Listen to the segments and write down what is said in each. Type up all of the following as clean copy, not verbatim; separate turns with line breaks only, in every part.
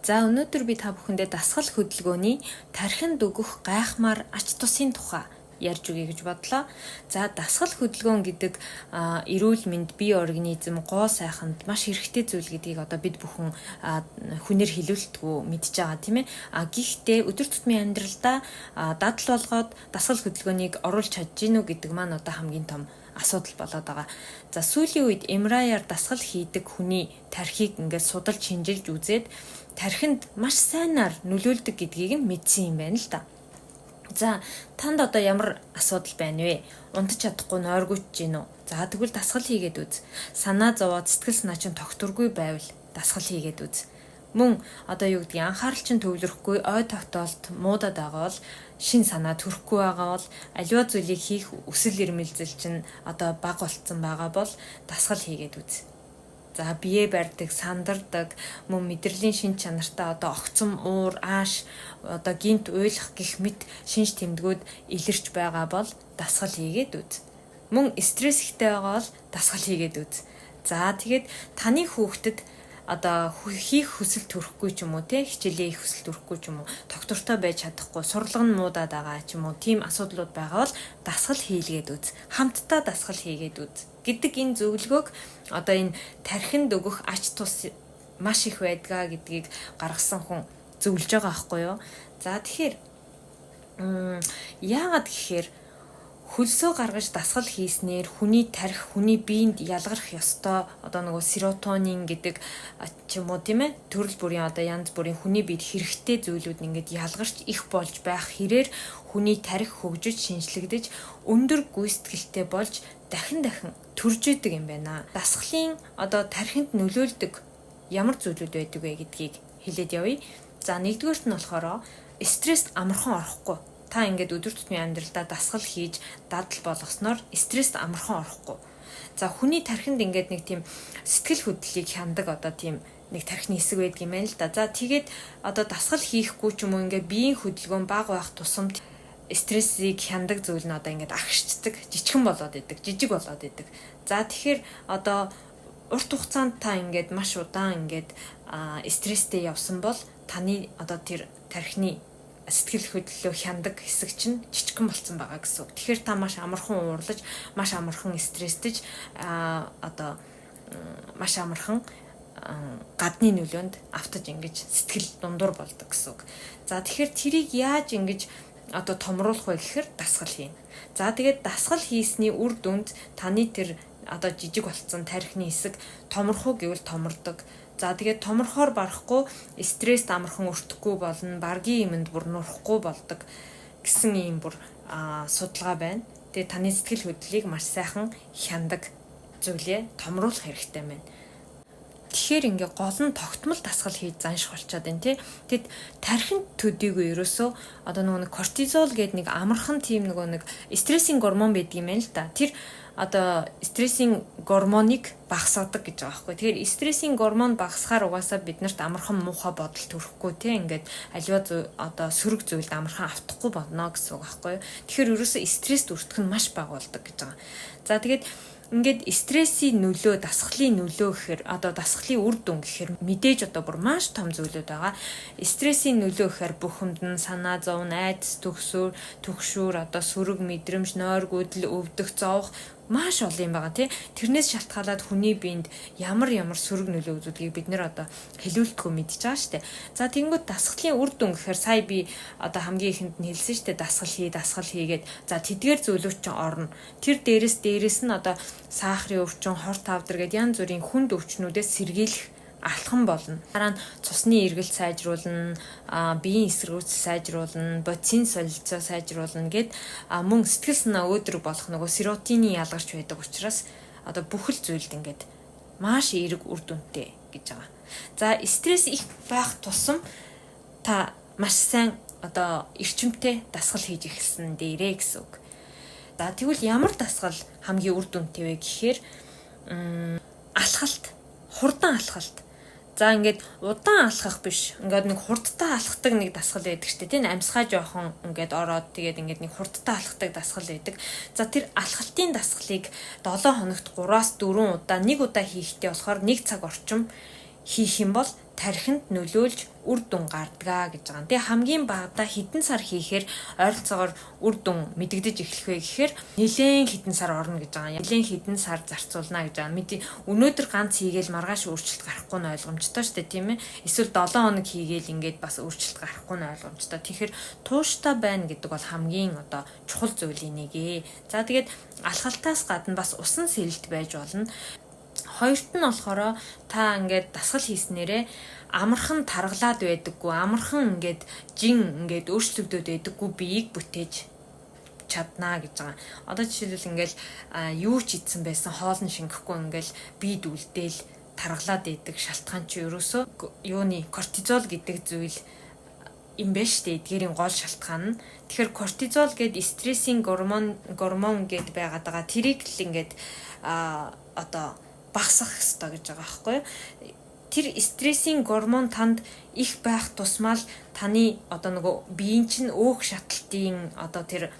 За, өнөөдөр би та бүхэндээ дасгал хөдөлгөөний тархинд өгөх гайхмаар ач тусын тухай ярьж өгье гэж бодлоо. За, дасгал хөдөлгөөн гэдэг эрүүл мэнд, бие организм гоо сайханд маш хэрэгтэй зүйл гэдгийг одоо бид бүхэн хүнээр хэлүүлэлтгүй мэдж байгаа, тийм ээ. А гэхдээ өдөр тутмын амьдралдаа дадал болгоод дасгал хөдөлгөөнийг оруулж чадж гинүү гэдэг маань одоо хамгийн том асуудал болоод байгаа. За, сүүлийн үед MRI-аар дасгал хийдэг хүний тархийг ингээд судалж шинжилж үзээд тархинд маш сайнаар нөлөөлдөг гэдгийг нь мэдсэн юм байна л да. За, танд одоо ямар асуудал байна вэ? Унтаж чадахгүй нойргүйч гин үү? За, тэгвэл дасгал хийгээд үз. Санаа зовоод сэтгэл санаа чинь тогтворгүй байвал дасгал хийгээд үз. Мөн одоо юу гэдгийг, анхаарал чинь төвлөрөхгүй, ой тогтоолт муудаад байгаа бол, шин санаа төрөхгүй байгаа бол, аливаа зүйлийг хийх өсөл эрмэлзэл чинь одоо бага болцсон байгаа бол дасгал хийгээд үз. За, бие барьдаг, сандардаг, мөн мэдрэлийн шинж чанартай одоо огцом уур, ааш, одоо гинт уйлах гэх мэт шинж тэмдгүүд илэрч байгаа бол дасгал хийгээд үз. Мөн стресс ихтэй байгаа бол дасгал хийгээд үз. За, тэгээд таны хүүхдэд одоо хийх хүсэл төрөхгүй ч юм уу, те, хичээлээ хийх хүсэл төрөхгүй ч юм уу, тогтвортой байж чадахгүй, сурлага нь муудаад байгаа ч юм уу, тийм асуудлууд байгаа бол дасгал хийлгээд үз. Хамтдаа дасгал хийгээд үз гэдэг энэ зөвлөгөөг одоо энэ тархинд өгөх ач тус маш их байдгаа гэдгийг гаргасан хүн зөвлөж байгаа байхгүй юу? За, тэгэхээр яагаад гэхээр хөлсөө гаргаж дасгал хийснээр хүний тархи, хүний биед ялгарх ёстой одоо нөгөө серотонин гэдэг ч юм уу, тийм ээ, төрөл бүрийн одоо янз бүрийн хүний биед хэрэгтэй зүйлүүд ингээд ялгарч их болж байх хэрээр хүний тархи хөгжиж, шинжлэгдэж, өндөр гүйцэтгэлтэй болж дахин дахин төрж идэг юм байна. Дасгалын одоо тархинд нөлөөлдөг ямар зүйлүүд байдаг вэ гэдгийг хэлээд явъя. За, нэгдүгээрт нь болохоор стресст амархан орохгүй. Та ингээд өдөр тутмын амьдралдаа дасгал хийж дадал болгосноор стресст амархан орохгүй. За, хүний тархинд ингээд нэг тийм сэтгэл хөдлөлийг хяндаг одоо тийм нэг тархины хэсэг байдаг юм байна л да. За, тэгээд одоо дасгал хийхгүй ч юм уу, ингээд биеийн хөдөлгөөн бага байх тусамд стрессийг хяндаг зүйл нь одоо ингээд агшчдаг, жижигхэн болоод идэг, жижиг болоод идэг. За, тэгэхээр одоо урт хугацаанд та ингээд маш удаан ингээд стресстэй явсан бол таны одоо тэр тархины сэтгэл хөдлөлөө хяндаг хэсэг чинь жижигхэн болцсон байгаа гэсэн үг. Тэгэхээр та маш амархан уурлаж, маш амархан стресстэж, одоо маш амархан гадны нөлөөнд автаж ингэж сэтгэл дундуур болдог гэсэн үг. За, тэгэхээр тэрийг яаж ингэж одоо томруулах вэ гэхээр дасгал хийнэ. За, тэгээд дасгал хийсний үр дүнд таны тэр одоо жижиг болцсон тархины хэсэг томрох уу гэвэл томордог. За, тэгээд томорхоор барахгүй стресст амархан өртөхгүй болно, баргийн юмд бүр нурахгүй болдог гэсэн ийм бүр судалгаа байна. Тэгээд таны сэтгэл хөдлөлийг маш сайхан хяндаг зүйлээ томруулах хэрэгтэй байна. Тэгэхээр ингээ гол нь тогтмол дасгал хийж занших болчиход байна, тий. Тэгэд тархинд төдийгүй ерөөсөө одоо нөгөө нэг кортизол гэдэг нэг амархан тийм нөгөө нэг стрессийн гормон байдаг юм байна л да. Тэр одоо стрессийн гормоныг багасгадаг гэж байгаа байхгүй. Тэгэхээр стрессийн гормон багасахаар угаасаа биднэрт амархан муухай бодол төрөхгүй, тий, ингээд аливаа одоо сөрөг зүйлд амархан автахгүй болно гэсэн үг байхгүй. Тэгэхээр ерөөсөө стресст өртөх нь маш бага болдог гэж байгаа. За, тэгээд ингээд стрессийн нөлөө, дасгалын нөлөө гэхээр, одоо дасгалын үр дүн гэхээр мэдээж одоо бүр маш том зүйлүүд байгаа. Стрессийн нөлөө гэхээр бухимдан, санаа зовн, айдас, түгшүүр, одоо сөрөг мэдрэмж, нойргүйдэл, өвдөх, зовох маш олон юм байгаа, тий. Тэрнээс шалтгаалаад хүний биед ямар ямар сөрөг нөлөө үзүүлгийг бид нэр одоо хэлүүлэлтгүй мэдж байгаа шүү дээ. За, тэгэнгүүт дасгалын үр дүн гэхээр сая би одоо хамгийн ихэнд нь хэлсэн шүү дээ. Дасгал хий, дасгал хийгээд, за, тэдгээр зүйлүүд чинь орно. Тэр дээрээс нь одоо сахарын өвчин, хор тавдар гэдээ янз бүрийн хүнд өвчнүүдээс сэргийлэх алхам болно. Дараа нь цусны эргэлт сайжруулна, биеийн эсэргүүцэл сайжруулна, бодисын солилцоо сайжруулна гэд, мөн сэтгэл санаа өөдрөг болох нөгөө серотонин ялгарч байдаг учраас одоо бүхэл зүйлд ингээд маш эерэг үр дүнтэй гэж байгаа. За, стресс их байх тусам та маш сайн одоо эрчимтэй дасгал хийж эхэлсэн дээрээ гэсэн үг. За, тэгвэл ямар дасгал хамгийн үр дүнтэй вэ гэхээр алхалт, хурдан алхалт. За, ингээд удаан алхах биш. Ингээд нэг хурдтай алхдаг нэг дасгал байдаг штэ, тийм, амьсгаа жоохон ингээд ороод, тэгээд ингээд нэг хурдтай алхдаг дасгал байдаг. За, тэр алхалтын дасгалыг 7 хоногт 3-аас 4 удаа, нэг удаа хийхдээ болохоор 1 цаг орчим хийх юм бол тархинд нөлөөлж үр дүн гардгаа гэж байгаа. Тэгээ хамгийн багадаа хэдэн сар хийхээр ойролцоогоор үр дүн мэдэгдэж эхлэх вэ гэхээр нэлээн хэдэн сар орно гэж байгаа. Нэлээн хэдэн сар зарцуулна гэж байгаа. Мэдээ өнөөдөр ганц хийгээл маргааш өөрчлөлт гарахгүй нь ойлгомжтой шүү дээ, тийм ээ. Эсвэл 7 хоног хийгээл ингээд бас өөрчлөлт гарахгүй нь ойлгомжтой. Тэгэхээр тууштай байна гэдэг бол хамгийн одоо чухал зүйлийн нэг ээ. За, тэгээд алхалтаас гадна бас усан сэлэлт байж болно. Хоёрт нь болохоор та ингээд дасгал хийснээрээ амархан таргалаад байдаггүй, амархан ингээд жин ингээд өөрчлөгдөд байдаггүй биеийг бүтээж чаднаа гэж байгаа. Одоо жишээлбэл, ингээл юу ч идсэн байсан хоол нь шингэхгүй, ингээл биед үлдээл таргалаад идэг шалтгаан чи ерөөсөө юуны кортизол гэдэг зүйл юм байна шүү дээ. Эдгээрийн гол шалтгаан нь. Тэгэхээр кортизол гээд стрессийн гормон гээд байгаад байгаа. Тэрийг л ингээд одоо багасгах ёстой гэж байгаа байхгүй юу? Тэр стрессийн гормон танд их байх тусмаа л таны одоо нөгөө биеийн чинь өөх шаталтын одоо тэр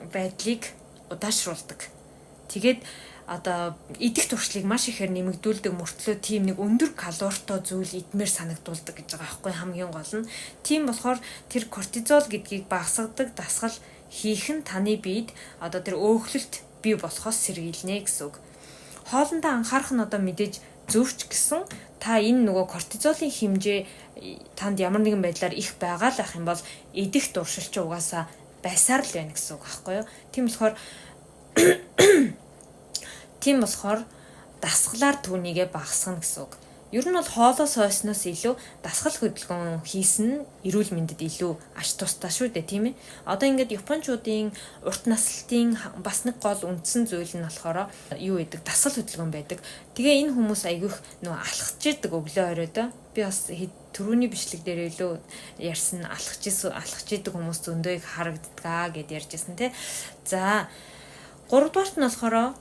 байдлыг удаашруулдаг. Тэгээд одоо идэх туршлыг маш ихээр нэмэгдүүлдэг мөртлөө тийм нэг өндөр калоритой зүйл идмээр санагдуулдаг гэж байгаа байхгүй, хамгийн гол нь. Тийм болохоор тэр кортизол гэдгийг багасгадаг дасгал хийх нь таны биед одоо тэр өөхлөлт бий болохоос сэргийлнэ гэсэн үг. Хоолондоо анхаарах нь одоо мэдээж зөвч гэсэн та энэ нөгөө кортизолын хэмжээ танд ямар нэгэн байдлаар их байгаа л ах юм бол идэх дуршил чи угаасаа байсаар л байна гэсэн үг байхгүй юу? Тийм болохоор дасгалаар түүнийгээ багасгана гэсэн үг. Ер нь бол хоолоо сойсноос илүү дасгал хөдөлгөөн хийсэн нь эрүүл мэндэд илүү ач тустай шүү дээ, тийм ээ. Одоо ингээд японочдын урт наслалтын бас нэг гол үндсэн зүйл нь болохоор юу гэдэг, дасгал хөдөлгөөн байдаг. Тэгээ энэ хүмүүс айгүйх нөгөө алхаж идэг өглөө оройдоо. Би бас түрүүний бичлэг дээр илүү ярьсан, алхаж алхаж идэг хүмүүс зөндөө их харагддаг гэд ярьжсэн, тий. За, гуравдугаарт нь болохоор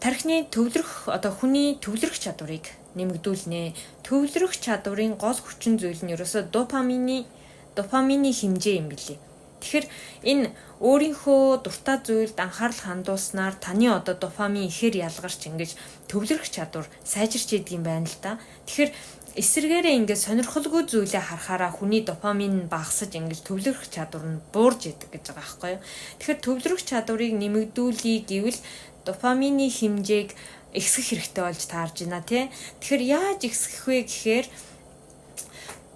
тархины төвлөрөх, одоо хүний төвлөрөх чадварыг нэмэгдүүлнэ. Төвлөрөх чадварын гол хүчин зүйл нь ерөөсөө допамины хэмжээ юм билээ. Тэгэхээр энэ өөрийнхөө дуртай зүйлд анхаарал хандуулснаар таны одоо допамин ихээр ялгарч ингэж төвлөрөх чадвар сайжирч идэг юм байна л да. Тэгэхээр эсрэгээрээ ингээд сонирхолгүй зүйлээ харахаараа хүний допамин багасаж, ингэж төвлөрөх чадвар нь буурж идэг гэж байгаа байхгүй юу. Тэгэхээр төвлөрөх чадварыг нэмэгдүүлье гэвэл допамины хэмжээг ихсгэх хэрэгтэй болж таарж байна, тий. Тэгэхээр яаж ихсгэх вэ гэхээр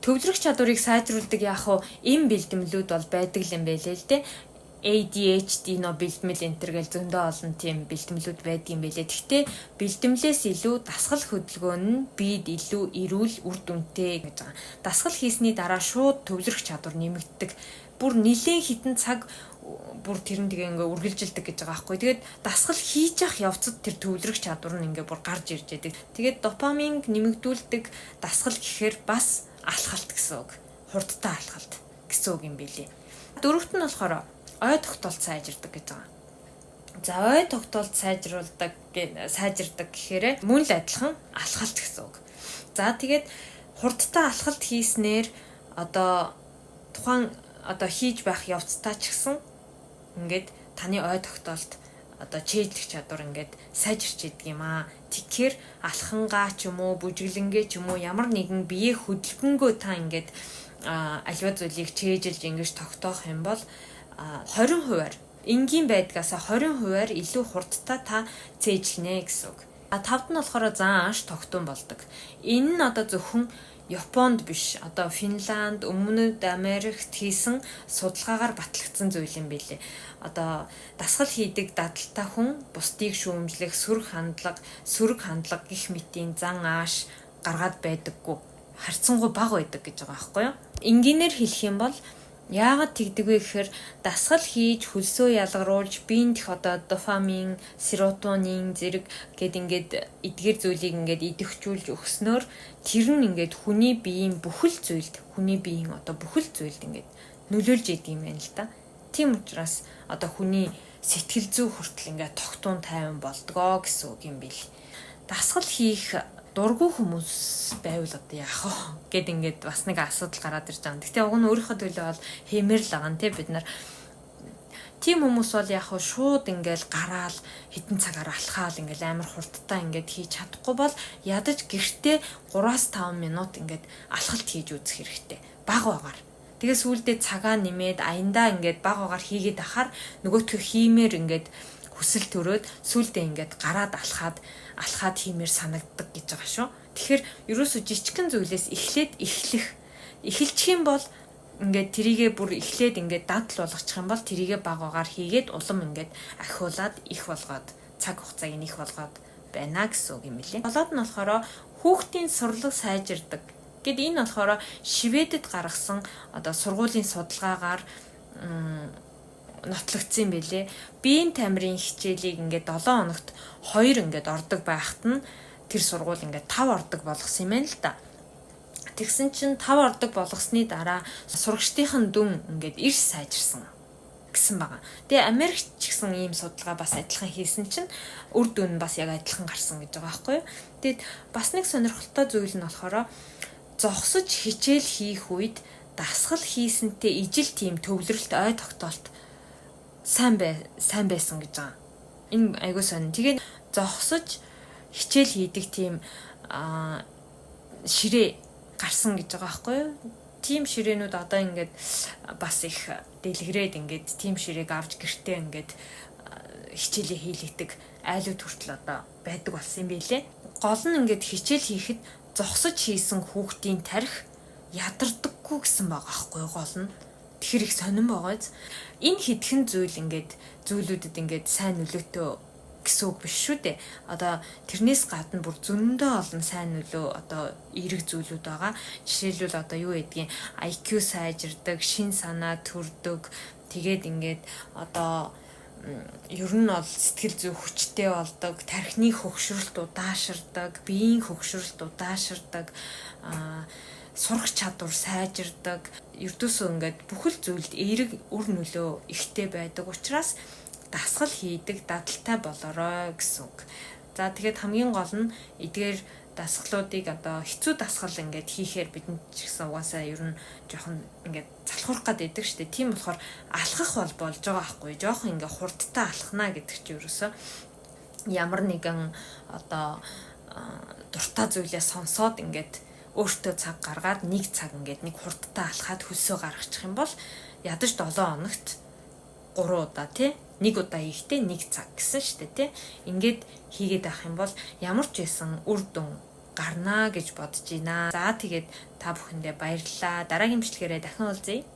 төвлөрөх чадварыг сайжруулдаг яг хуу эм бэлтгэлүүд бол байдаг юм байлээ л дээ. ADHD нөө бэлтгэл энэ төр гэл зөндөө олон тийм бэлтгэлүүд байдаг юм байлээ. Гэхдээ бэлтгэлээс илүү дасгал хөдөлгөөн нь биед илүү эрүүл, үр дүнтэй гэж байгаа. Дасгал хийсний дараа шууд төвлөрөх чадвар нэмэгддэг. Бүр нилээн хитэн цаг бүр тэр нь тэгээ ингээ үргэлжилдэг гэж байгаа байхгүй. Тэгээд дасгал хийж явах явцад тэр төвлөрөх чадвар нь ингээ бүр гарч ирж байдаг. Тэгээд допаминг нэмэгдүүлдэг дасгал гэхээр бас алхалт гэсэн үг. Хурдтай алхалт гэсэн үг юм билий. Дөрөвт нь болохоор ой тогтоолт сайжирдаг гэж байгаа. За, ой тогтоолт сайжирдаг гэхээр мөн л адилхан алхалт гэсэн үг. За, тэгээд хурдтай алхалт хийснээр одоо тухайн одоо хийж байх явцдаа ч гэсэн ингээд таны ой тогтоолт, одоо чийжлэх чадвар ингээд сайжирч идэг юм аа. Тэгэхээр алхангаа ч юм уу, бүжиглэнгээ ч юм уу, ямар нэгэн бие хөдөлгөнгөө та ингээд аливаа зүйлийг чийжилж ингэж тогтоох юм бол 20%-аар, энгийн байдгаасаа 20%-аар илүү хурдтай та цээжлэнэ гэсэн үг. А тавд нь болохоор зан ааш тогтун болдог. Энэ нь одоо зөвхөн Японд биш, одоо Финланд, Өмнөд Америкт хийсэн судалгаагаар батлагдсан зүйл юм билээ. Одоо дасгал хийдэг дадалтай хүн бусдыг шүүмжлэх, сөрөг хандлага гэх мэтийн зан ааш гаргаад байдаггүй. Харьцангуй бага байдаг гэж байгаа байхгүй юу? Энгийнээр хэлэх юм бол яагаад тэгдэг вэ гэхээр дасгал хийж хөлсөө ялгаруулж биеийн дэх одоо дофамин, серотонин зэрэг гэд ингээд эдгээр зүйлийг ингээд идэвхжүүлж өгснөөр тэр нь ингээд хүний биеийн бүхэл зүйлд, хүний биеийн одоо бүхэл зүйлд ингээд нөлөөлж идэг юм байна л да. Тийм учраас одоо хүний сэтгэл зүй хүртэл ингээд тогтун тайван болдгоо гэсэн үг юм бил. Дасгал хийх дургүй хүмүүс байвал одоо яах вэ гэд ингээд бас нэг асуудал гараад ирж байгаа. Гэхдээ уг нь өөрийнхөө төлөө бол хиймээр л байгаа нь, тий, бид нар. Тийм хүмүүс бол яг хөө шууд ингээл гараал хитэн цагаар алхаал ингээл амар хурдтай ингээд хийж чадахгүй бол ядаж гэртээ 3-5 минут ингээд алхалт хийж үзэх хэрэгтэй. Баг багаар. Тэгээ сүүлдээ цагаа нэмээд аяндаа ингээд баг багаар хийгээд ахаар нөгөөтгөө хиймээр ингээд хүсэл төрөөд сүүлдээ ингээд гараад алхаад алхаад хиймээр санагддаг гэж байгаа шүү. Тэгэхээр ерөөсө жижигхэн зүйлээс эхлээд эхлэх эхэлчих юм бол ингээд тэрийгэ бүр эхлээд ингээд дадал болгочих юм бол тэрийгэ баг багаар хийгээд улам ингээд ахиулаад их болгоод цаг хугацааг нь их болгоод байна гэсэн үг юм лээ. Болоод нь болохоор хүүхдийн сурлаг сайжирдаг. Гэт энэ болохоор Шведэд гаргасан одоо сургуулийн судалгаагаар нотлогдсон юм бэлээ. Биеийн тамирын хичээлийг ингээд 7 хоногт 2 ингээд ордог байхад нь тэр сургууль ингээд 5 ордог болгосон юм байна л да. Тэгсэн чинь 5 ордог болгосны дараа сурагчдын дүн ингээд эрс сайжирсан гэсэн байгаа. Тэгээ Америкт ч гэсэн ийм судалгаа бас адилхан хийсэн чинь үр дүн бас яг адилхан гарсан гэж байгаа байхгүй юу. Тэгээд бас нэг сонирхолтой зүйл нь болохоор зогсож хичээл хийх үед дасгал хийсэнтэй ижил тийм төвлөрөлт ой тогтоолт сайн бай сайн байсан гэж байгаа. Энэ айгуу сонин. Тэгээд зогсож хичээл хийдэг тийм ширээ гарсан гэж байгаа байхгүй юу? Тим ширээнүүд одоо ингээд бас их дэлгэрээд ингээд тим ширээг авч гэртээ ингээд хичээлээ хийлэгдэг айлууд хүртэл одоо байдаг болсон юм билэ. Гол нь ингээд хичээл хийхэд зогсож хийсэн хүүхдийн тарих ядардаггүй гэсэн байгаа байхгүй юу гол нь. Тэгэхээр их сонирн байгааз. Энэ хэдхэн зүйл ингээд зүйлүүдэд ингээд сайн нөлөөтэй гэсэн үг биш шүү дээ. Одоо тэрнээс гадна бүр зөндөө олон сайн нөлөө одоо эерэг зүйлүүд байгаа. Жишээлбэл одоо юу гэдгийг IQ сайжирдаг, шин санаа төрдөг. Тэгээд ингээд одоо ер нь бол сэтгэл зүй хүчтэй болдог, тархины хөгшрөлт удаашрдаг, биеийн хөгшрөлт удаашрдаг, сурах чадвар сайжирдаг. Ердөөсөө ингээд бүхэл зүйлд эерэг үр нөлөө ихтэй байдаг учраас дасгал хийдэг дадалтай болоорой гэсэн үг. За тэгээд хамгийн гол нь эдгээр дасгалуудыг одоо хэцүү дасгал ингээд хийхээр бидэнд ч гэсэн угаасаа ер нь жоохон ингээд залхуурах гад идэг штэ. Тийм болохоор алхах бол болж байгаа байхгүй. Жоохон ингээд хурдтай алхнаа гэдэг чинь ерөөсөө ямар нэгэн одоо дуртай зүйлээ сонсоод ингээд өөртөө цаг гаргаад нэг цаг ингээд нэг хурдтай алхаад хөлсөө гаргачих юм бол ядаж 7 хоногт 3 удаа тий нэг удаа хийхдээ нэг цаг гэсэн штэ тий. Ингээд хийгээд авах юм бол ямар ч байсан үр дүн гарнаа гэж бодож байна. За тэгээд та бүхэндээ баярлалаа. Дараагийн бичлэгээрээ дахин уулзъя.